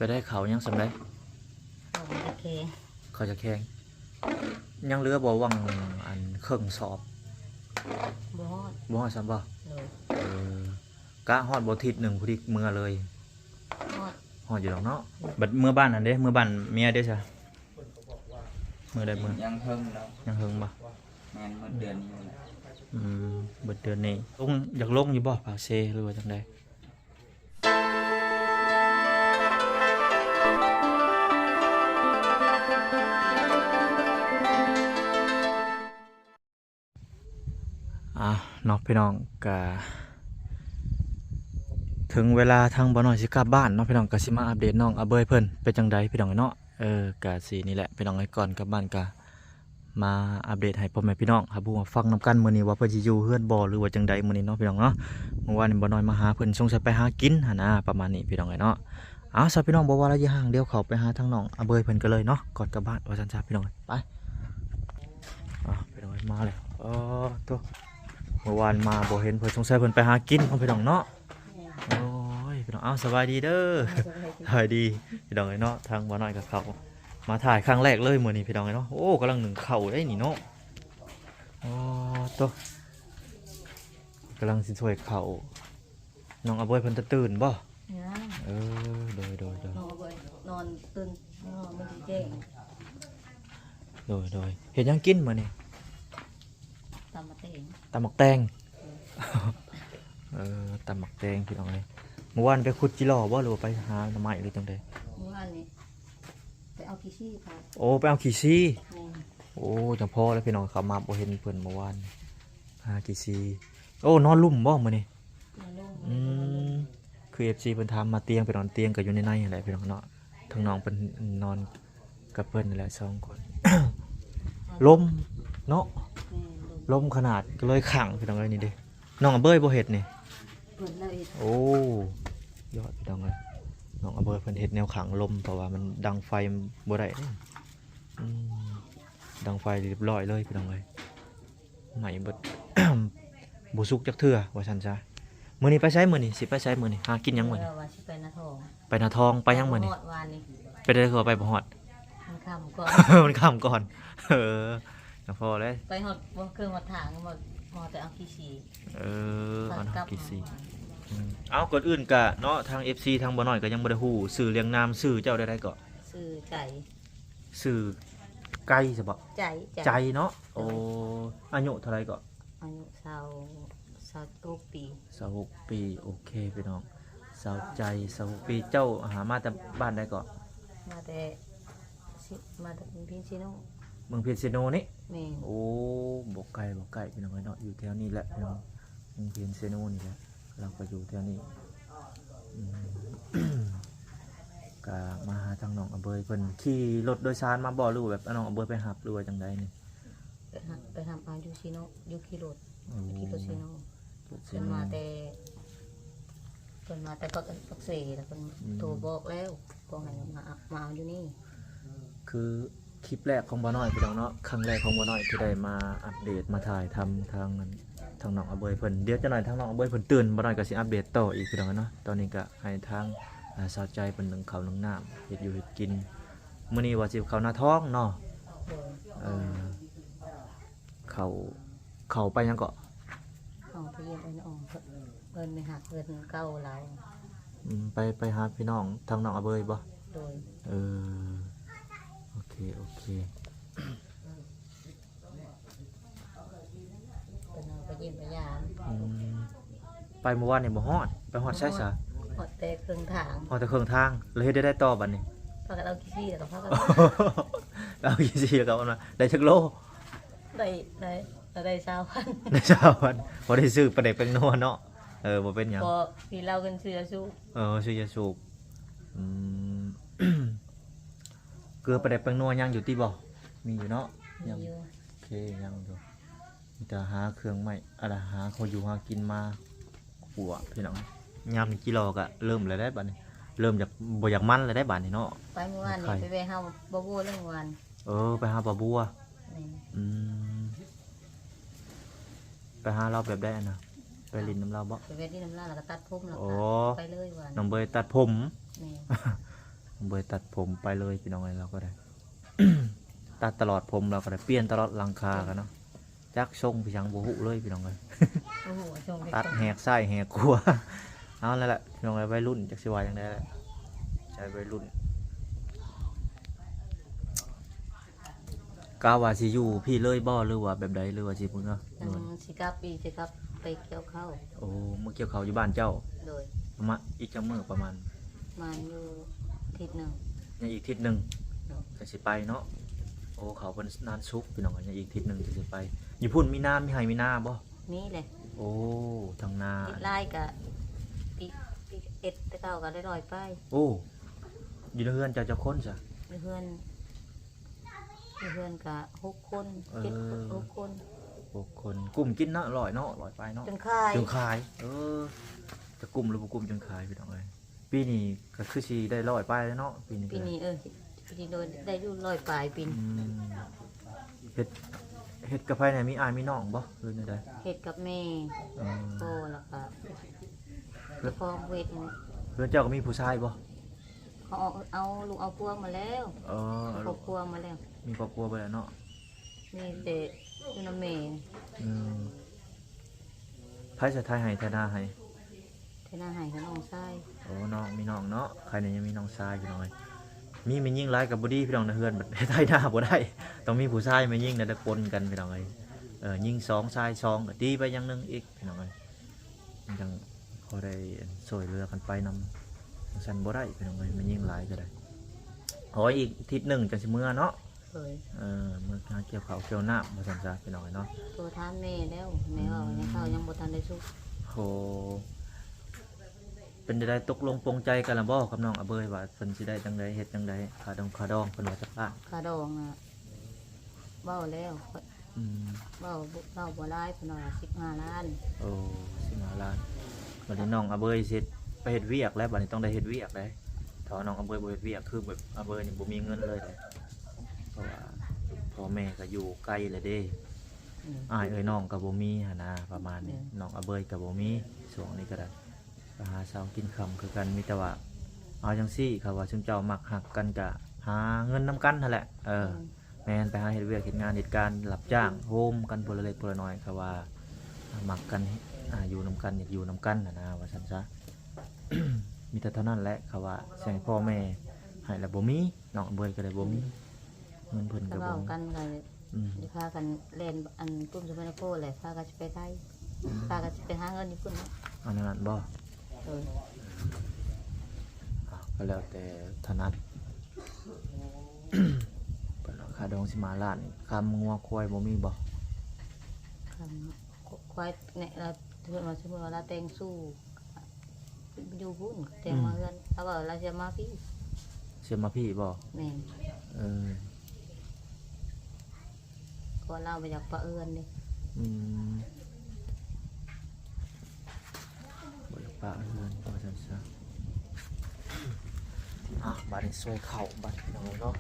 ໄປໄດ້ເຂົ້າຍັງສ່ຳໃດ? ເຂົ້າຈະແຂງ ເຂົ້າຈະແຂງ. ຍັງເຫຼືອບໍ່ຫວ່າງອັນເຄິ່ງສອບ? ບໍ່ຮອດ ບໍ່ຮອດສ່ຳບໍ່? ໂດຍ ເອີ ກະຮອດບໍ່ທິດໜຶ່ງ ພໍດີເມືອເລີຍ. ຮອດ ຮອດຢູ່ດອກເນາະ. ບັດເມືອບ້ານຫັ້ນເດ້? ເມືອບ້ານເມຍເດ້ຊະ? ເມືອໃດເມືອ? ຍັງເຫິງແລ້ວ ຍັງເຫິງບໍ່? ແມ່ນ ໝົດເດືອນນີ້ແຫຼະ. ອືມ ເບິດເດືອນນີ້. ລົງ ຢາກລົງຢູ່ບໍ່ ປາກເຊ ຫຼືວ່າຈັ່ງໃດ? ອ່າ ເນາະ ພີ່ນ້ອງ ກະເຖິງເວລາທາງບ່າວນ້ອຍຊິກັບບ້ານເນາະ ພີ່ນ້ອງ. ກະຊິມາອັບເດດນ້ອງອາເບີຍເພິ່ນເປັນຈັ່ງໃດ ພີ່ນ້ອງເນາະ. ເອີ ກະຊິນີ້ແຫຼະ ພີ່ນ້ອງເອີຍ. ກ່ອນກັບບ້ານກະ ມາອັບເດດໃຫ້ພໍ່ແມ່ພີ່ນ້ອງຮັບຮູ້ຮັບຟັງນຳກັນ ມື້ນີ້ວ່າເພິ່ນຊິຢູ່ເຮືອນບໍ່ ຫຼືວ່າຈັ່ງໃດມື້ນີ້ເນາະ ພີ່ນ້ອງເນາະ. ເມື່ອວານນີ້ບ່າວນ້ອຍມາຫາເພິ່ນ ສົງໄສໄປຫາກິນຫັ້ນນາ ປະມານນີ້ ພີ່ນ້ອງເອີຍເນາະ. ເອົາຊະ ພີ່ນ້ອງ ບໍ່ວ່າລະຢ່າຫ່າງ ດຽວເຂົ້າໄປຫາທາງນ້ອງອາເບີຍເພິ່ນກັນເລີຍເນາະ ກ່ອນກັບບ້ານ ວ່າຊັ້ນຊະ ພີ່ນ້ອງເອີຍ. ໄປ ອ່າ ພີ່ນ້ອງເອີຍ ມາແລ້ວ. ອໍ ໂທ້ ເມື່ອວານມາບໍ່ເຫັນເພິ່ນ ສົງໄສເພິ່ນໄປຫາກິນເນາະ ພີ່ນ້ອງເນາະ. ໂອ້ຍ ພີ່ນ້ອງ ເອົາ ສະບາຍດີເດີ. ສະບາຍດີ ສະບາຍດີ ພີ່ນ້ອງເອີຍເນາະ. ທາງບ່າວນ້ອຍກໍເຂົ້າມາຖ່າຍຄັ້ງແລກເລີຍມື້ນີ້ ພີ່ນ້ອງເອີຍເນາະ. ໂອ້ ກຳລັງໜຶ້ງເຂົ້າເດ້ນີ້ເນາະ. ອໍ ໂທ້ ກຳລັງຊິຖ້ວຍເຂົ້າ. ນ້ອງອາເບີຍເພິ່ນຈະຕື່ນບໍ່? ຍັງ ເອີ ໂດຍ ໂດຍ ໂດຍ ນ້ອງອາເບີຍນອນຕື່ນ ນອນມັນຊິແຈ້ງ. ໂດຍ ໂດຍ ເຮັດຫຍັງກິນມື້ນີ້? ຕຳໝາກແຕງ ຕຳໝາກແຕງ. ເອີ ຕຳໝາກແຕງ ພີ່ນ້ອງເອີຍ. ມື້ວານໄປຂຸດຈີຫຼໍ່ບໍ່ ຫຼືວ່າໄປຫາໜໍ່ໄມ້ ຫຼືຈັ່ງໃດ? ມື້ວານນີ້ໄປເອົາຂີ້ຊີ. ໂອ້ ໄປເອົາຂີ້ຊີ. ແມ່ນ ໂອ້ ຈັ່ງພໍແລ້ວ ພີ່ນ້ອງ ເຂົ້າມາບໍ່ເຫັນເພິ່ນມື້ວານ ຫາຂີ້ຊີ. ໂອ້ ນອນລຸ່ມບໍ່ມື້ນີ້? ອືມ ຄືເອັຟຊີເພິ່ນຖາມມາຕຽງ ໄປນອນຕຽງກໍຢູ່ໃນໃນຫັ້ນແຫຼະ ພີ່ນ້ອງເນາະ. ທາງນ້ອງເພິ່ນນອນກັບເພິ່ນຫັ້ນແຫຼະ ສອງຄົນ. ລົມເນາະ ລົມຂະໜາດ ກໍເລີຍຂັງ ພີ່ນ້ອງເອີຍ. ນີ້ເດ້ ນ້ອງອາເບີຍບໍ່ເຮັດນີ້? ເພິ່ນລະເຮັດ. ໂອ້ ຍອດ ພີ່ນ້ອງເອີຍ. ນ້ອງອາເບີຍເພິ່ນເຮັດແນວຂັງລົມ ເພາະວ່າມັນດັງໄຟບໍ່ໄດ້ເດ້. ອືມ ດັງໄຟຮຽບຮ້ອຍເລີຍ ພີ່ນ້ອງເອີຍ. ໄໝ້ເບິດ ບໍ່ສຸກຈັກເທື່ອ ວ່າຊັ້ນຊະ. ມື້ນີ້ໄປໃສ? ມື້ນີ້ຊິໄປໃສ? ມື້ນີ້ຫາກິນຫຍັງ? ມື້ນີ້ວ່າຊິໄປນາທອງ. ໄປນາທອງ. ໄປຫຍັງມື້ນີ້? ຮອດວານນີ້ ໄປໄດ້ຄືວ່າໄປບໍ່ຮອດ? ມັນຄ່ຳກ່ອນ ມັນຄ່ຳກ່ອນ. ເອີ ຈັ່ງພໍແລ້ວ ໄປຮອດບໍ່ເຄື່ອງຮອດທາງ ບໍ່ ພໍແຕ່ເອົາຂີ້ຊີ. ເອີ ເອົາຂີ້ຊີ. ອືມ ເອົາ ກ່ອນອື່ນກະເນາະ ທາງເອັຟຊີ ທາງບ່າວນ້ອຍກໍຍັງບໍ່ໄດ້ຮູ້ຊື່ລຽງນາມ. ຊື່ເຈົ້າແນວໃດເກາະ? ຊື່ໃຈ. ຊື່ໄກ່ຊະບໍ? ໃຈ ໃຈ ໃຈເນາະ. ໂດຍ. ໂອ້ ອາຍຸເທົ່າໃດເກາະ? ອາຍຸຊາວ ຊາວຫົກປີ. ຊາວຫົກປີ. ໂອເຄ ພີ່ນ້ອງ ສາວໃຈ ຊາວຫົກປີ. ເຈົ້າຫາມາແຕ່ບ້ານໃດເກາະ? ມາແຕ່ ຊິ ມາແຕ່ເມືອງພິນເຊໂນ. ເມືອງພິນເຊໂນນີ້? ແມ່ນ. ໂອ້ ບໍ່ໄກ ບໍ່ໄກ ພີ່ນ້ອງເອີຍເນາະ ຢູ່ແຖວນີ້ແຫຼະ ພີ່ນ້ອງ ເມືອງພິນເຊໂນນີ້ແຫຼະ. ລາວກໍຢູ່ແຖວນີ້. ອືມ ກະມາຫາທາງນ້ອງອາເບີຍເພິ່ນ ຂີ່ລົດໂດຍສານມາບໍ່ ຫຼືວ່າແບບນ້ອງອາເບີຍໄປຮັບ ຫຼືວ່າຈັ່ງໃດນີ້? ໄປຮັບ ໄປຮັບເອົາຢູ່ຊີໂນ ຢູ່ຂີ່ລົດ. ໂອ້ ຂີ່ລົດຊີໂນ. ເພິ່ນມາແຕ່ ເພິ່ນມາແຕ່ປາກເຊ ແລ້ວເພິ່ນ ອືມ ໂທບອກແລ້ວ ບອກໃຫ້ມາ ມາເອົາຢູ່ນີ້. ຄື ຄລິບແລກຂອງບ່າວນ້ອຍ ພີ່ນ້ອງເນາະ ຄັ້ງແລກຂອງບ່າວນ້ອຍທີ່ໄດ້ມາອັບເດດ ມາຖ່າຍທຳທາງ ທາງນ້ອງອາເບີຍເພິ່ນ. ດຽວຈັກໜ້ອຍທາງນ້ອງອາເບີຍເພິ່ນຕື່ນ ບ່າວນ້ອຍກໍຊິອັບເດດຕໍ່ອີກ ພີ່ນ້ອງເນາະ. ຕອນນີ້ກໍໃຫ້ທາງ ອາ ສາວໃຈເພິ່ນໜຶ້ງເຂົ້າໜຶ້ງນ້ຳ ເຮັດຢູ່ເຮັດກິນ. ມື້ນີ້ວ່າຊິເຂົ້ານາທອງເນາະ. ໂດຍ. ເອີ ເຂົ້າ ເຂົ້າໄປຫຍັງເກາະ? ເຂົ້າໄປຢ້ຽມອ້າຍນ້ອງ ເພິ່ນໄປຮັກເຮືອນເກົ່າລາວ. ອືມ ໄປ ໄປຫາພີ່ນ້ອງທາງນ້ອງອາເບີຍບໍ່? ໂດຍ. ເອີ ໂອເຄ ໂອເຄ. ເພິ່ນເອົາໄປຢ້ຽມໄປຢາມ. ອືມ ໄປມື້ວານນີ້ບໍ່ຮອດ. ໄປຮອດໃສຊະ? ຮອດແຕ່ເຄິ່ງທາງ. ຮອດແຕ່ເຄິ່ງທາງ ແລ້ວເຮັດແນວໃດຕໍ່ບັດນີ້? ພາກັນເອົາຂີ້ຊີ ແລ້ວກໍພາກັນ ເອົາຂີ້ຊີ ແລ້ວກໍເອົາມາ. ໄດ້ຈັກໂລ? ໄດ້ ໄດ້ ກໍໄດ້ຊາວພັນ. ໄດ້ຊາວພັນ ພໍໄດ້ຊື້ປາແດກແປ້ງນົວເນາະ. ເອີ ບໍ່ເປັນຫຍັງ ກໍກິນເຫຼົ້າກັນ ຊື້ຢາສູບ. ເອີ ຊື້ຢາສູບ. ອືມ ເກືອປາແດກແປ້ງນົວຍັງຢູ່ຕິບໍ່? ມີຢູ່ເນາະ. ມີຢູ່. ໂອເຄ ຍັງຢູ່. ມີແຕ່ຫາເຄື່ອງໄມ້ ອັນນ່າ ຫາເຂົ້າຢູ່ຫາກິນມາຂົ້ວ ພີ່ນ້ອງ. ຍາມນີ້ຈີຫຼໍ່ກໍເລີ່ມແລ້ວໄດ໋ບັດນີ້ ເລີ່ມຢາກ ບໍ່ຢາກມັນແລ້ວໄດ໋ບັດນີ້ເນາະ. ໄປມື້ວານນີ້ ໄປແວ່ຫາບໍ່ບົວເລື່ອງວານ. ເອີ ໄປຫາປາບົວ. ແມ່ນ. ອືມ ໄປຫາລາວແບບໃດຫັ້ນນະ? ໄປຫຼິ້ນນຳລາວບໍ? ໄປຫຼິ້ນນຳລາວ ແລ້ວກໍຕັດຜົມ ແລ້ວກໍ ອໍ ໄປເລີຍວ່າ. ນ້ອງເບີຍຕັດຜົມ. ແມ່ນ. ບໍ່ໄດ້ຕັດຜົມໄປເລີຍພີ່ນ້ອງເອີຍ ລາວກໍໄດ້ ຕັດຕະຫຼອດຜົມ ລາວກໍໄດ້ປ່ຽນຕະຫຼອດຫຼັງຄາກັນເນາະ ຈັກຊົງຄືຫຍັງບໍ່ຮູ້ເລີຍພີ່ນ້ອງເອີຍ ໂອ້ໂຫ ຊົງເປັນ ຕັດແຫກຊ້າຍແຫກຂວາ ເອົານັ້ນແຫຼະພີ່ນ້ອງເອີຍ ໄວລຸ້ນຈັກຊິວ່າຈັ່ງໃດແຫຼະ ໃຊ້ໄວລຸ້ນ. ກະວ່າຊິຢູ່ພີ້ເລີຍບໍ່ ຫຼືວ່າແບບໃດ ຫຼືວ່າຊິເມືອ? ອືມ ຊິກັບອີກ ຊິກັບໄປກ່ຽວເຂົ້າ. ໂອ້ ມາກ່ຽວເຂົ້າຢູ່ບ້ານເຈົ້າ? ໂດຍ. ປະມານອີກຈັກມື້ປະມານ? ປະມານຢູ່ທິດໜຶ່ງ. ຍັງອີກທິດໜຶ່ງ ໂດຍ ຈັ່ງຊິໄປເນາະ. ໂອ້ ເຂົ້າເພິ່ນນານສຸກ ພີ່ນ້ອງເອີຍ ຍັງອີກທິດໜຶ່ງຈັ່ງຊິໄປ. ຢູ່ພຸ້ນມີນາ ມີໄຮ່ມີນາບໍ່? ມີແຫຼະ. ໂອ້ ທັງນາ ຕິດຫຼາຍກະ ຕິດ ຕິດເອັດ ແຕ່ເກົ່າກະໄດ້ຮ້ອຍປາຍ. ໂອ້ ຢູ່ໃນເຮືອນເຈົ້າຈັກຄົນຊະ? ຢູ່ເຮືອນ ຢູ່ເຮືອນກະຫົກຄົນ ເອີ ເຈັດຄົນ ຫົກຄົນ ຫົກຄົນ ກຸ້ມກິນເນາະ ຮ້ອຍເນາະ ຮ້ອຍປາຍເນາະ ຈົນຂາຍ ຈົນຂາຍ. ເອີ ຈະກຸ້ມຫຼືບໍ່ກຸ້ມຈົນຂາຍ ພີ່ນ້ອງເອີຍ. ປີນີ້ກະຄືຊິໄດ້ຮ້ອຍປາຍແລ້ວເນາະ ປີນີ້ ປີນີ້ ເອີ ປີນີ້ໂດຍໄດ້ຢູ່ຮ້ອຍປາຍປີນີ້. ອືມ ເຮັດ ເຮັດກັບໃຜແດ່ ມີອ້າຍມີນ້ອງບໍ່ ຫຼືແນວໃດ? ເຮັດກັບແມ່ ອືມ ພໍ່ ແລ້ວກະເຈົ້າຂອງເຮັດ. ເຮືອນເຈົ້າກະມີຜູ້ຊາຍບໍ່? ເຂົາເອົາ ເອົາລູກເອົາຜົວໝົດແລ້ວ. ເອີ ເອົາຄອບຄົວໝົດແລ້ວ ມີຄອບຄົວເບິດແລ້ວເນາະ. ມີແຕ່ຢູ່ນຳແມ່. ອືມ ໃຜສະໄຖໄຮ່ໄຖນາໃຫ້? ໄຖນາໃຫ້ກະນ້ອງຊາຍ. ໂອ້ ນ້ອງ ມີນ້ອງເນາະ ໃຄແນ່ຍັງມີນ້ອງຊາຍ ພີ່ນ້ອງເອີຍ. ມີແມ່ຍິງຫຼາຍກະບໍ່ດີ ພີ່ນ້ອງ ໃນເຮືອນ ບັດໄຖນາບໍ່ໄດ້ ຕ້ອງມີຜູ້ຊາຍແມ່ຍິງນະ ໄດ້ປົນກັນ ພີ່ນ້ອງເອີຍ. ເອີ ຍິງສອງ ຊາຍສອງ ກະຕີໄປຢ່າງໜຶ່ງອີກ ພີ່ນ້ອງເອີຍ. ຈັ່ງພໍໄດ້ຊ່ວຍເຫຼືອກັນໄປນຳ ຈັ່ງຊັ້ນບໍ່ໄດ້ ພີ່ນ້ອງເອີຍ ແມ່ຍິງຫຼາຍກະໄດ້. ຂໍອີກທິດໜຶ່ງຈັ່ງຊິເມືອເນາະ. ໂດຍ. ເອີ ເມືອຫາກ່ຽວເຂົ້າກ່ຽວນ້ຳ ວ່າຊັ້ນຊະ ພີ່ນ້ອງເອີຍເນາະ. ໂທຖາມແມ່ແລ້ວ ແມ່ເວົ້າ ອືມ ຍັງເຂົ້າຍັງບໍ່ທັນໄດ້ສຸກ. ໂຫ ເປັນຈັ່ງໃດ ຕົກລົງປົງໃຈກັນລະບໍ່ກັບນ້ອງອາເບີຍ ວ່າເພິ່ນຊິໄດ້ຈັ່ງໃດ ເຮັດຈັ່ງໃດ ຄ່າດົງຄ່າດອງ ເພິ່ນວ່າຈັກລ້ານ? ຄ່າດອງນະ ເວົ້າແລ້ວ ອືມ ເວົ້າ ເວົ້າບໍ່ຫຼາຍ ເພິ່ນວ່າສິບຫ້າລ້ານ. ໂອ້ ສິບຫ້າລ້ານ. ບັດນີ້ນ້ອງອາເບີຍຊິໄປເຮັດວຽກແລ້ວ ບັດນີ້ຕ້ອງໄດ້ເຮັດວຽກເດ້. ຖ້າວ່ານ້ອງອາເບີຍບໍ່ເຮັດວຽກ ຄືແບບອາເບີຍນີ້ບໍ່ມີເງິນເລີຍເດ້ ເພາະວ່າພໍ່ແມ່ກະຢູ່ໄກແລ້ວເດ້. ອືມ ອ້າຍເອີຍນ້ອງກະບໍ່ມີຫັ້ນນະ ປະມານນີ້. ອືມ ນ້ອງອາເບີຍກະບໍ່ມີ ຊ່ວງນີ້ກະໄດ້ ກະຫາເຊົ້າກິນຄ່ຳຄືກັນ. ມີແຕ່ວ່າ ເອົາຈັ່ງຊີ້ ຄັນວ່າຊຸມເຈົ້າມັກຮັກກັນກະຫາເງິນນຳກັນຫັ້ນແຫຼະ. ເອີ ອືມ ແມ່ນ ໄປຫາເຮັດວຽກເຮັດງານເຮັດການ ຮັບຈ້າງໂຮມກັນຜູ້ລະເລັກຜູ້ລະນ້ອຍ ຄັນວ່າມັກກັນ ອາ ຢູ່ນຳກັນ ຢາກຢູ່ນຳກັນຫັ້ນນະ ວ່າຊັ້ນຊະ. ມີແຕ່ເທົ່ານັ້ນແຫຼະ ຄັນວ່າຊິໃຫ້ພໍ່ແມ່ໃຫ້ລະບໍ່ມີ ນ້ອງເບີຍກະໄດ້ບໍ່ມີ ອືມ ເງິນເພິ່ນກະບໍ່ມີ ເວົ້າກັນກະ ອືມ ຊິພາກັນແລ່ນ ອັນ ກຸ້ມສຸໄມນະໂພແຫຼະ ພາກັນຊິໄປໄທ ອືມ ພາກັນຊິໄປຫາເງິນຢູ່ພຸ້ນເນາະ. ອັນນັ້ນບໍ່? ເອີ ອ່າ ກະແລ້ວແຕ່ຖະໜັດ. ເພິ່ນວ່າຄ່າດອງສິບຫ້າລ້ານ ຄຳງົວຄວາຍບໍ່ມີບໍ່? ຄຳ ຄວາຍແນ່ລະ ສົມມຸດວ່າ ສົມມຸດວ່າລາວແຕ່ງຊູ້ ຢູ່ພຸ້ນ ແຕ່ງມາເຮືອນ ອືມ ລາວວ່າລາວຊິເອົາມາພີ້. ຊິເອົາມາພີ້ບໍ່? ແມ່ນ. ເອີ ເພາະວ່າລາວບໍ່ຢາກປະເຮືອນເດ້. ອືມ ບໍ່ຢາກປະເຮືອນ ວ່າຊັ້ນຊະ. ອ່ະ ບາດນີ້ຊ່ວຍເຂົ້າ ບາດນີ້ເນາະ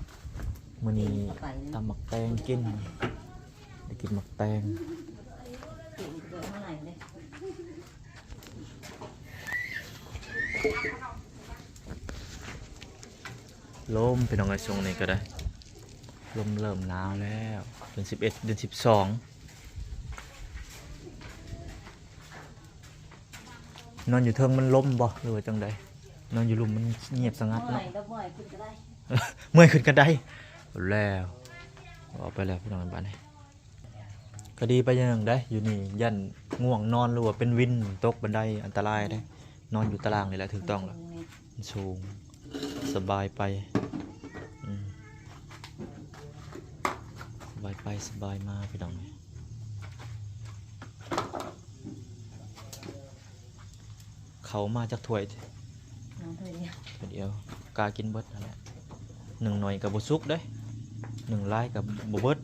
ມື້ນີ້ຕຳໝາກແຕງກິນ ໄດ້ກິນໝາກແຕງ. ລົມ ພີ່ນ້ອງເອີຍ ຊ່ວງນີ້ກະໄດ້ ລົມເລີ່ມໜາວແລ້ວ ເດືອນສິບເອັດ ເດືອນສິບສອງ. ນອນຢູ່ເທິງມັນລົມບໍ່ ຫຼືວ່າຈັ່ງໃດ? ນອນຢູ່ລຸ່ມມັນງຽບສະຫງັດເນາະ. ເມື່ອຍຂຶ້ນກະໄດ້ ເມື່ອຍຂຶ້ນກະໄດ້ ແລ້ວ ເວົ້າໄປແລ້ວ ພີ່ນ້ອງ ບາດນີ້ ກະດີໄປຢ່າງໜຶ່ງໄດ໋ ຢູ່ນີ້ຢ້ານງ່ວງນອນ ຫຼືວ່າເປັນວິນ ຕົກບັນໄດອັນຕະລາຍເດ້. ນອນຢູ່ຕາລ່າງນີ້ແຫຼະຖືກຕ້ອງລະ ມັນສູງ ສະບາຍໄປ ອືມ ສະບາຍໄປສະບາຍມາ ພີ່ນ້ອງ. ເຂົ້າມາຈັກຖ້ວຍ? ນ້ຳຖ້ວຍດຽວ ຖ້ວຍດຽວ ກະກິນເບິດຫັ້ນແຫຼະ. ໜຶ້ງໜ້ອຍກະບໍ່ສຸກເດ້ ໜຶ້ງຫຼາຍກະບໍ່ເບິດ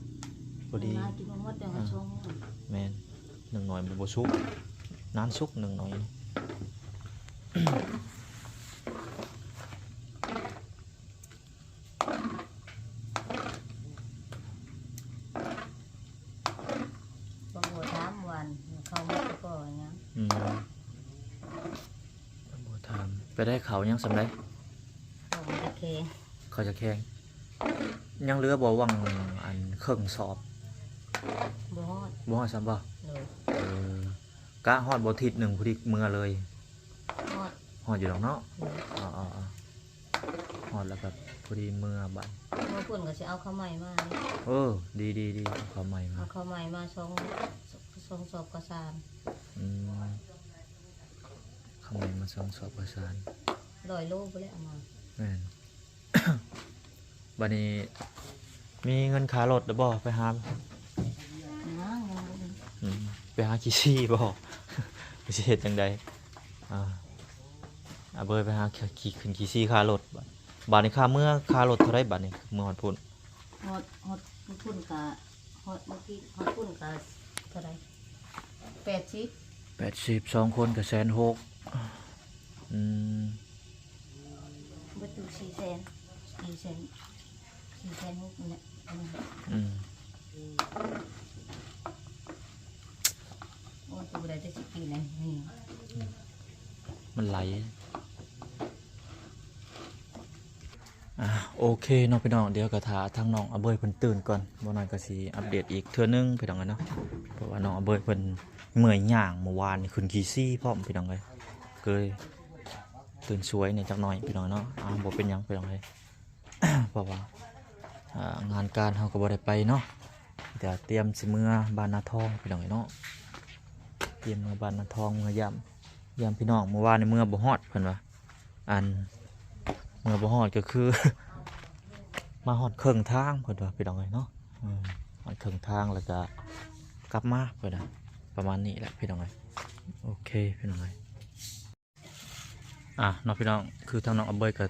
ພໍດີ ໜຶ້ງຫຼາຍກິນບໍ່ໝົດ ດຽວເຮົາຊົງ. ແມ່ນ ໜຶ້ງໜ້ອຍມັນບໍ່ສຸກ ນານສຸກໜຶ້ງໜ້ອຍ. ບໍ່ຖາມວ່າເຂົ້າໝົດບໍ່ຫຍັງ. ອືມ ບໍ່ຖາມ ໄປໄດ້ເຂົ້າຫຍັງສ່ຳໃດ? ເຂົ້າມັນຈະເຂ ເຂົາຈະແຂງ. ຍັງເຫຼືອບໍ່ຫວ່າງອັນເຄິ່ງສອບ? ບໍ່ຮອດ. ບໍ່ຮອດຊ້ຳບໍ່? ໂດຍ. ເອີ ກະຮອດບໍ່ທິດໜຶ່ງ ພໍດີເມືອເລີຍ? ຮອດ. ຮອດຢູ່ດອກເນາະ. ໂດຍ. ເອີໆໆ ຮອດແລ້ວກໍພໍດີເມືອບາດ. ເມືອພຸ້ນກໍຊິເອົາເຂົ້າໃໝ່ມາ. ເອີ ດີໆໆ ເອົາເຂົ້າໃໝ່ມາ. ເອົາເຂົ້າໃໝ່ມາສອງ ສອງສອບກະສານ. ອືມ ເຂົ້າໃໝ່ມາສອງສອບກະສານ. ຮ້ອຍໂລພຸ້ນແຫຼະເອົາມາ. ແມ່ນ. ບາດນີ້ມີເງິນຄ່າລົດແລ້ວບໍ່? ໄປຫາ ຍັງ ຍັງບໍ່ມີ. ອືມ ໄປຫາຂີ້ຊີ້ບໍ່? ຊິເຮັດຈັ່ງໃດ? ອ່າ ອາເບີຍໄປຫາ ຂີ່ ຂຶ້ນຂີ້ຊີ້ຄ່າລົດ. ບາດນີ້ຄ່າເມືອ ຄ່າລົດເທົ່າໃດບາດນີ້ ເມືອຮອດພຸ້ນ? ຮອດ ຮອດພຸ້ນກະ ຮອດ ເມື່ອກີ້ຮອດພຸ້ນກະເທົ່າໃດ? ແປດສິບ. ແປດສິບ ສອງຄົນກະແສນຫົກ. ອືມ ເບິດຢູ່ສີ່ແສນ ສີ່ແສນ ສີ່ແສນຫົກນີ້ແຫຼະ. ອືມ ອືມ ໂອ້ຍ ບໍ່ໄດ້ແຕ່ສິບປີແລ້ວນີ້. ມັນໄຫຼ. ອ່າ ໂອເຄເນາະພີ່ນ້ອງ, ດຽວກໍຖ້າທາງນ້ອງອາເບີຍເພິ່ນຕື່ນກ່ອນ, ບໍ່ໜ້ອຍກໍຊິອັບເດດອີກເທື່ອໜຶ່ງພີ່ນ້ອງເອີຍເນາະ. ເພາະວ່ານ້ອງອາເບີຍເພິ່ນເມື່ອຍຍ່າງ, ເມື່ອວານນີ້ຂຶ້ນຂີ້ຊີ້ພ້ອມພີ່ນ້ອງເອີຍ, ກໍເລີຍຕື່ນສວຍແດ່ຈັກໜ້ອຍພີ່ນ້ອງເນາະ. ອ່າ ບໍ່ເປັນຫຍັງພີ່ນ້ອງເອີຍ, ເພາະວ່າ ອ່າ ງານການເຮົາກໍບໍ່ໄດ້ໄປເນາະ, ແຕ່ຕຽມຊິເມືອບ້ານນາທອງພີ່ນ້ອງເອີຍເນາະ, ຕຽມເມືອບ້ານນາທອງ ເມືອຢາມ ຢາມພີ່ນ້ອງ. ເມື່ອວານນີ້ເມືອບໍ່ຮອດເພິ່ນວ່າ ອັນ ເມືອບໍ່ຮອດກໍຄື ມາຮອດເຄິ່ງທາງເພິ່ນວ່າພີ່ນ້ອງເອີຍເນາະ, ຮອດເຄິ່ງທາງແລ້ວກໍກັບມາເພິ່ນວ່າ ປະມານນີ້ແຫຼະພີ່ນ້ອງເອີຍ. ໂອເຄພີ່ນ້ອງເອີຍ. ອ່າ ເນາະພີ່ນ້ອງ, ຄືທາງນ້ອງອາເບີຍກໍ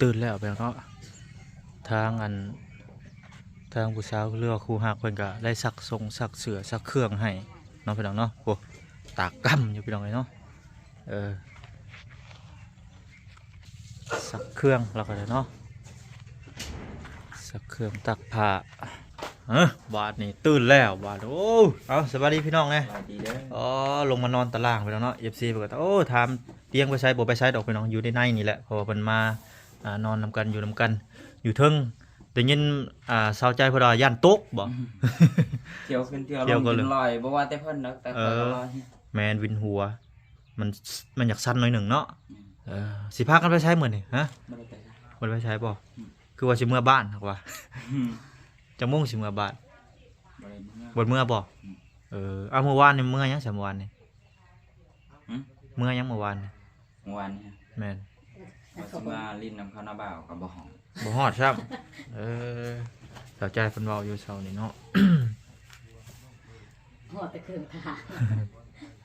ຕື່ນແລ້ວພີ່ນ້ອງເນາະ, ທາງອັນ ທາງຜູ້ສາວ ຫຼືວ່າຄູ່ຮັກເພິ່ນກໍໄດ້ຊັກຊົງຊັກເສື້ອຊັກເຄື່ອງໃຫ້ເນາະພີ່ນ້ອງເນາະ. ໂອ້ ຕາກກຳຢູ່ພີ່ນ້ອງເອີຍເນາະ, ເອີ ຊັກເຄື່ອງແລ້ວກໍໄດ້ເນາະ, ຊັກເຄື່ອງ ຕາກຜ້າ. ເອີ ບາດນີ້ຕື່ນແລ້ວບາດ. ໂອ້ ເອົາ ສະບາຍດີພີ່ນ້ອງແດ່. ສະບາຍດີເດີ. ອໍ ລົງມານອນຕາລ່າງພີ່ນ້ອງເນາະ, ເອັຟຊີເພິ່ນກໍ ໂອ້ ຖາມຕຽງໄປໃສ ບໍ່ໄປໃສດອກພີ່ນ້ອງ, ຢູ່ໃນໃນນີ້ແຫຼະ, ເພາະວ່າເພິ່ນມາ ອ່າ ນອນນຳກັນ ຢູ່ນຳກັນ ຢູ່ເທິງ. ໄດ້ຍິນ ອ່າ ຊາວໃຈເພິ່ນວ່າຢ້ານຕົກບໍ? ອືມ ທ່ຽວຂຶ້ນທ່ຽວລົງ ຢ້ານລອຍ, ບໍ່ວ່າແຕ່ເພິ່ນດອກ ແຕ່ຂ້ອຍກໍລອຍ. ເອີ ແມ່ນ ວິນຫົວ. ມັນ ມັນຢາກສັ່ນໜ້ອຍໜຶ່ງເນາະ. ອືມ ເອີ ຊິພາກັນໄປໃສມື້ນີ້ ຮະ? ບໍ່ໄດ້ໄປໃສ. ບໍ່ໄດ້ໄປໃສບໍ? ອືມ ຄືວ່າຊິເມືອບ້ານ ຫາກວ່າ. ອືມ ຈັກໂມງຊິເມືອບ້ານ? ບໍ່ໄດ້ເມືອ. ບໍ່ເມືອບໍ? ອືມ ເອີ ເອົາ ມື້ວານນີ້ເມືອຫຍັງຊະ ມື້ວານນີ້? ຫຶ? ເມືອຫຍັງມື້ວານນີ້? ເມື່ອວານນີ້ ແມ່ນ ວ່າຊິມາຫຼິ້ນນຳເຂົານະບ່າວ ກໍບໍ່ຮອດ ບໍ່ຮອດຊ້ຳ. ເອີ ສາວໃຈເພິ່ນເວົ້າຢູ່ເຊົ້ານີ້ເນາະ, ຮອດແຕ່ເຄິ່ງທາງ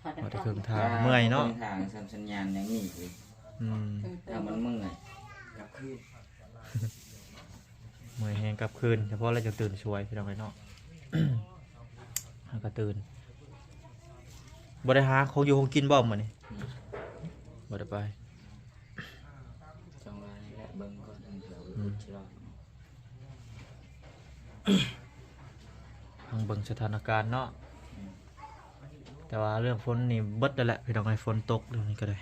ຮອດແຕ່ເຄິ່ງທາງ. ເມື່ອຍເນາະ ເຄິ່ງທາງ ສັນ ສັນຍານຍັງມີຢູ່. ອືມ ຖ້າມັນເມື່ອຍກັບຄືນ. ເມື່ອຍແຮງກັບຄືນ, ສະເພາະແລ້ວຈັ່ງຕື່ນສວຍ ພີ່ນ້ອງເອີຍເນາະ, ຫາກະຕື່ນ. ບໍ່ໄດ້ຫາຂອງຢູ່ຂອງກິນບໍ່ມື້ນີ້? ອືມ ບໍ່ໄດ້ໄປ. ຈັ່ງວ່ານີ້ແຫຼະ ເບິ່ງກ່ອນ ເພິ່ນຊິເອົາໄປ ອືມ ພຸດຊິລອດ. ຟັງເບິ່ງສະຖານະການເນາະ. ອືມ ແຕ່ວ່າເລື່ອງຝົນນີ້ເບິດແລ້ວແຫຼະ ພີ່ນ້ອງເອີຍ, ຝົນຕົກດຽວນີ້ກໍໄດ້.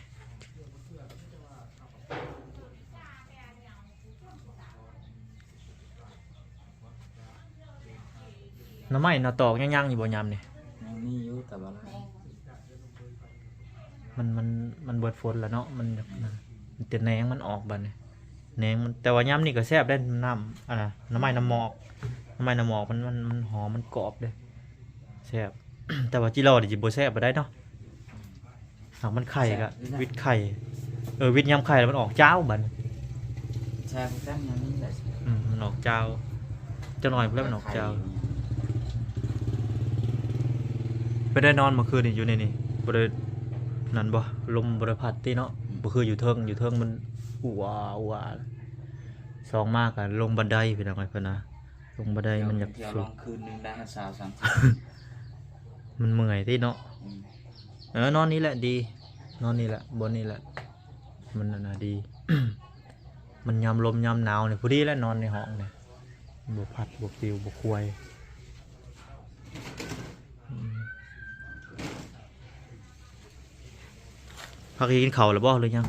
ໜໍ່ໄມ້ໜໍ່ຕອກຍັງ ຍັງຢູ່ບໍ່ຍາມນີ້? ຍັງມີຢູ່ ແຕ່ວ່າ ມັນ ມັນ ມັນເບິດຝົນແລ້ວເນາະ, ມັນ ອືມ ແຕ່ແໜງມັນອອກບາດນີ້ ແໜງມັນ. ແຕ່ວ່າຍາມນີ້ກໍແຊບໄດ໋ ນ້ຳ ອັນນ່າ ໜໍ່ໄມ້ໜໍ່ໝອກ ໜໍ່ໄມ້ໜໍ່ໝອກ ມັນ ມັນ ມັນຫອມ ມັນກອບເດ້ ແຊບ. ແຕ່ວ່າຈິລໍນີ້ຊິບໍ່ແຊບປານໃດເນາະ, ຫາກມັນໄຂ່ກໍ ແຊບ ວິດໄຂ່ ເອີ ວິດຍາມໄຂ່ແລ້ວມັນອອກຈາວບາດນີ້. ແຊບຄືກັນ ຍາມນີ້ແຫຼະ. ອືມ ມັນອອກຈາວ ຈັກໜ້ອຍພຸ້ນແຫຼະ ມັນອອກຈາວ. ໄຂ່ ເປັນໄດ໋ ນອນເມື່ອຄືນນີ້ຢູ່ໃນນີ້ ບໍ່ໄດ້ນັ້ນບໍ່? ລົມບໍ່ໄດ້ພັດຕິເນາະ? ອືມ ບໍ່ຄືຢູ່ເທິງ ຢູ່ເທິງມັນອູວາອູວາ. ສອງມາກໍລົງບັນໄດ ພີ່ນ້ອງເອີຍ ເພິ່ນນະ ລົງບັນໄດມັນຢາກ ທ່ຽວ ສຸດ ລອງຄືນໜຶ່ງໄດ້ຫ້າ ຊາວ ສາມສິບ ມັນເມື່ອຍຕິເນາະ. ອືມ ເອີ ນອນນີ້ແຫຼະດີ ນອນນີ້ແຫຼະ ບ່ອນນີ້ແຫຼະ ມັນອັນນ່າດີ. ມັນຍາມລົມຍາມໜາວນີ້ພໍດີແຫຼະ ນອນໃນຫ້ອງນີ້ ບໍ່ພັດ ບໍ່ປິວ ບໍ່ຄວາຍ. ອືມ ພາກັນກິນເຂົ້າແລ້ວບໍ່ ຫຼືຍັງ?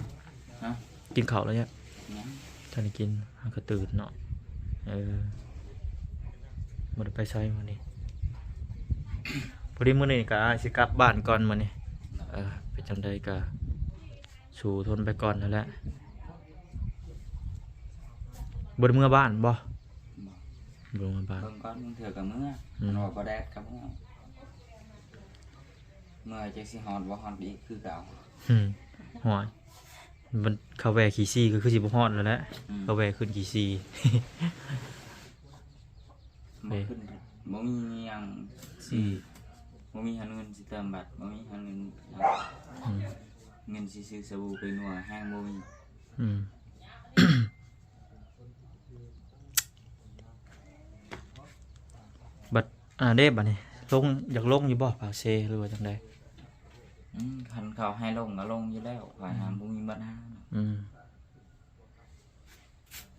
ຮະ? ກິນເຂົ້າແລ້ວຍັງ? ຍັງ. ທັນໄດ້ກິນ ຫາກະຕື່ນເນາະ. ເອີ ບໍ່ໄດ້ໄປໃສມື້ນີ້. ພໍດີມື້ນີ້ກະຊິກັບບ້ານກ່ອນມື້ນີ້. ເອີ ເປັນຈັ່ງໃດກະສູ້ທົນໄປກ່ອນຫັ້ນແຫຼະ. ບໍ່ໄດ້ເມືອບ້ານບໍ່? ບໍ່ ບໍ່ໄດ້ເມືອບ້ານ. ເບິ່ງກ່ອນ ບາງເທື່ອກະເມືອ. ອືມ ຄັນວ່າບໍ່ແດດກະເມືອ. ເມື່ອຈັກຊິຮອດບໍ່ຮອດອີກຄືເກົ່າ. ຫືມ ຮອດ ມັນ ເຂົາແວ່ຂີ້ຊີກະຄືຊິບໍ່ຮອດແລ້ວແຫຼະ. ອືມ ເຂົາແວ່ຂຶ້ນຂີ້ຊີ ບໍ່ຂຶ້ນ ບໍ່ມີຫຍັງຊິ ອືມ ບໍ່ມີຫາເງິນຊິເຕີມບັດ ບໍ່ມີຫາເງິນ ອືມ ເງິນຊິຊື້ສະບູໄປນົວແຮງບໍ່ມີ. ອືມ ບັດ ອ່າ ເດ້ ບັດນີ້ລົງ ຢາກລົງຢູ່ບໍ່ ປາກເຊ ຫຼືວ່າຈັ່ງໃດ? ອືມ ຄັນເຂົາໃຫ້ລົງກະລົງຢູ່ແລ້ວ ຂ້ອຍຫາ ອືມ ບໍ່ມີບັນຫາ. ອືມ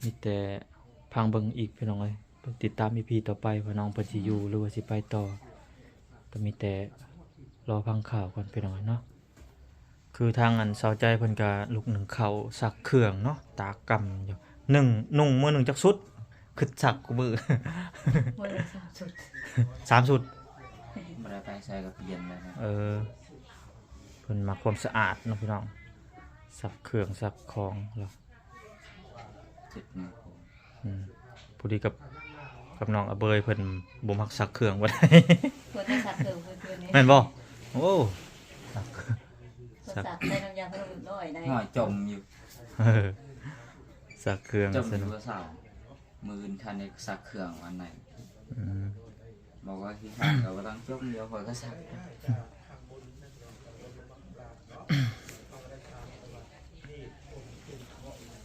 ມີແຕ່ຟັງເບິ່ງອີກ ພີ່ນ້ອງເອີຍ. ເບິ່ງຕິດຕາມອີພີຕໍ່ໄປວ່ານ້ອງເພິ່ນຊິຢູ່ ອືມ ຫຼືວ່າຊິໄປຕໍ່. ກະມີແຕ່ລໍຟັງຂ່າວກ່ອນ ພີ່ນ້ອງເອີຍເນາະ. ຄືທາງອັນສາວໃຈເພິ່ນກະລຸກໜຶ້ງເຂົ້າ ຊັກເຄື່ອງເນາະ ຕາກກຳຢູ່. ໜຶ້ງ ນຸ່ງມື້ໜຶ່ງຈັກຊຸດ? ຄຶດຊັກຄູ່ມື້ ມື້ໜຶ່ງສາມຊຸດ. ສາມຊຸດ ບໍ່ໄດ້ໄປໃສກະປ່ຽນແລ້ວນະ. ເອີ ເພິ່ນມັກຄວາມສະອາດເນາະ ພີ່ນ້ອງ ຊັກເຄື່ອງຊັກຂອງລະ. ອືມ ພໍດີກັບ ກັບນ້ອງອາເບີຍ ເພິ່ນບໍ່ມັກຊັກເຄື່ອງປານໃດ. ເພິ່ນໄດ້ຊັກເຄື່ອງເພິ່ນ ແມ່ນບໍ່? ໂອ້ ຊັກ ໃສ່ນ້ຳຢາພັດລົມເລີຍໄດ້ ຫ້ອຍ ຈົ່ມຢູ່. ເອີ ຊັກເຄື່ອງ ຈົມຢູ່ ມື້ອື່ນຄັນໄດ້ຊັກເຄື່ອງວັນໃດ. ອືມ ບອກວ່າຂີ້ຄ້ານກະບໍ່ຕ້ອງຈົ່ມ ດຽວຂ້ອຍກະຊັກ.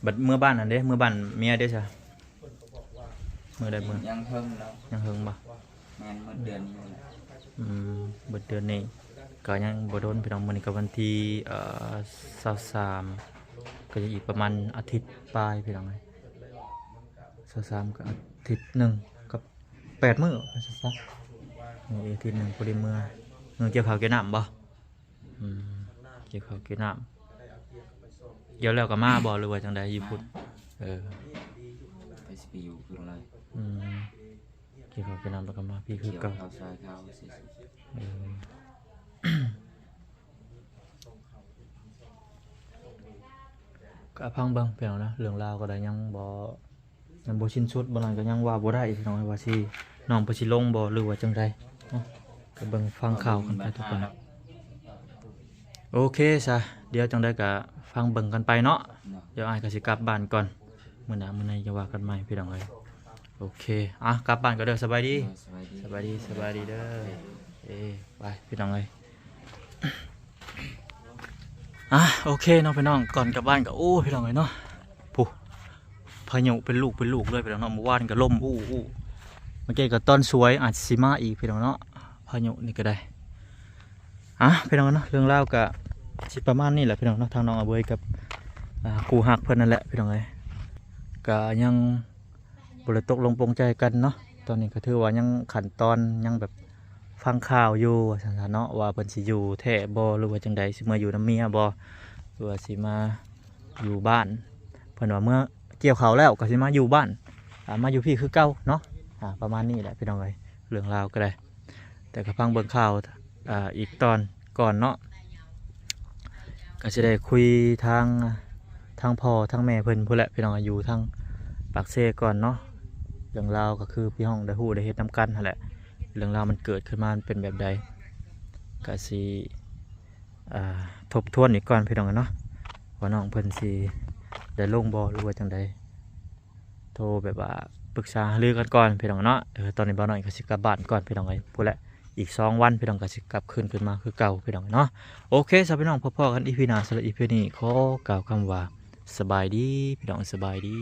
ບັດເມືອບ້ານຫັ້ນເດ້ ເມືອບ້ານເມຍເດ້ຊະ? ມື້ໃດເມືອ? ຍັງເຖິງແລ້ວ ຍັງເຖິງບໍ່? ແມ່ນ ໝົດເດືອນນີ້ແຫຼະ. ອືມ ໝົດເດືອນນີ້ກະຍັງບໍ່ດົນ ພີ່ນ້ອງ. ມື້ນີ້ກະວັນທີ ເອີ ຊາວສາມ ກະຍັງອີກປະມານອາທິດປາຍ ພີ່ນ້ອງເອີຍ. ຊາວສາມກະອາທິດໜຶ່ງກັບ ແປດມື້ ວ່າຊັ້ນຊະ. ອືມ ອີກອາທິດໜຶ່ງພໍໄດ້ເມືອ. ເມືອກ່ຽວເຂົ້າກ່ຽວນ້ຳບໍ່? ອືມ ກ່ຽວເຂົ້າກ່ຽວນ້ຳ. ກ່ຽວແລ້ວກະມາບໍ່ ຫຼືວ່າຈັ່ງໃດຢູ່ພຸ້ນ? ມາ. ເອີ ໃຜຊິໄປຢູ່ພຸ້ນລະ. ອືມ ກ່ຽວເຂົ້າກ່ຽວນ້ຳແລ້ວກະມາພີ້ຄືເກົ່າ. ເຂົ້າຊອຍເຂົາ. ເອີ ກະຟັງເບິ່ງ ພີ່ນ້ອງເນາະ. ເລື່ອງລາວກະໄດ້ຍັງບໍ່ ຍັງບໍ່ສິ້ນສຸດ ບໍ່ນັ້ນກະຍັງວ່າບໍ່ໄດ້ ພີ່ນ້ອງເອີຍ ວ່າຊິ ນ້ອງເພິ່ນຊິລົງບໍ່ ຫຼືວ່າຈັ່ງໃດເນາະ. ກະເບິ່ງຟັງຂ່າວກັນໄປທຸກຄົນ. ໂອເຄຊະ ດຽວຈັ່ງໃດກະຟັງເບິ່ງກັນໄປເນາະ. ດຽວອ້າຍກະຊິກັບບ້ານກ່ອນ ມື້ໜ້າມື້ໃນຈັ່ງວ່າກັນໃໝ່ ພີ່ນ້ອງເອີຍ. ໂອເຄ ອ່ະ ກັບບ້ານກ່ອນເດີ. ສະບາຍດີ. ສະບາຍດີ ສະບາຍດີເດີ. ເອ ໄປ ພີ່ນ້ອງເອີຍ. ອ່ະ ໂອເຄເນາະ ພີ່ນ້ອງ ກ່ອນກັບບ້ານກະ ໂອ້ ພີ່ນ້ອງເອີຍເນາະ ຜູ້ ພາຍຸເປັນລູກເປັນລູກເລີຍ ພີ່ນ້ອງເນາະ. ມື້ວານກະລົມອູ້ໆ ເມື່ອກີ້ກະຕອນສວຍ ອາດຊິມາອີກ ພີ່ນ້ອງເນາະ ພາຍຸນີ້ກະໄດ້. ອ່ະ ພີ່ນ້ອງເນາະ ເລື່ອງລາວກະຊິປະມານນີ້ແຫຼະ ພີ່ນ້ອງເນາະ. ທາງນ້ອງອາເບີຍກັບ ອ່າ ຄູ່ຮັກເພິ່ນນັ້ນແຫຼະ ພີ່ນ້ອງເອີຍ ກະຍັງ ບໍ່ໄດ້ຕົກລົງປົງໃຈກັນເນາະ. ຕອນນີ້ກະຖືວ່າຍັງຂັ້ນຕອນ ຍັງແບບຟັງຂ່າວຢູ່ວ່າຊັ້ນຊະເນາະ ວ່າເພິ່ນຊິຢູ່ແທ້ບໍ່ ຫຼືວ່າຈັ່ງໃດ ຊິເມືອຢູ່ນຳເມຍບໍ່ ຫຼືວ່າຊິມາຢູ່ບ້ານ. ເພິ່ນວ່າເມືອກ່ຽວເຂົ້າແລ້ວກະຊິມາຢູ່ບ້ານ ອ່າ ມາຢູ່ພີ້ຄືເກົ່າເນາະ. ອ່າ ປະມານນີ້ແຫຼະ ພີ່ນ້ອງເອີຍ ເລື່ອງລາວກະໄດ້. ແຕ່ກະຟັງເບິ່ງຂ່າວ ອ່າ ອີກຕອນກ່ອນເນາະ ກະຊິໄດ້ຄຸຍທາງ ທາງພໍ່ທາງແມ່ເພິ່ນພຸ້ນແຫຼະ ພີ່ນ້ອງ ຢູ່ທາງປາກເຊກ່ອນເນາະ. ເລື່ອງລາວກະຄືພີ່ນ້ອງໄດ້ຮູ້ໄດ້ເຫັນນຳກັນຫັ້ນແຫຼະ ເລື່ອງລາວມັນເກີດຂຶ້ນມາມັນເປັນແບບໃດ ກະຊິ ອ່າ ທົບທວນອີກກ່ອນ ພີ່ນ້ອງເນາະ ວ່ານ້ອງເພິ່ນຊິໄດ້ລົງບໍ່ ຫຼືວ່າຈັ່ງໃດ. ໂທແບບວ່າປຶກສາຫາລືກັນກ່ອນ ພີ່ນ້ອງເນາະ. ເອີ ຕອນນີ້ບ່າວນ້ອຍກະຊິກັບບ້ານກ່ອນ ພີ່ນ້ອງເອີຍ ພຸ້ນແຫຼະ ອີກສອງວັນ ພີ່ນ້ອງກະຊິກັບຄືນ ຄືນມາຄືເກົ່າ ພີ່ນ້ອງເນາະ. ໂອເຄຊະ ພີ່ນ້ອງ ພໍ້ກັນອີພີໜ້າ. ສຳລັບອີພີນີ້ຂໍກ່າວຄຳວ່າ ສະບາຍດີ ພີ່ນ້ອງ ສະບາຍດີ.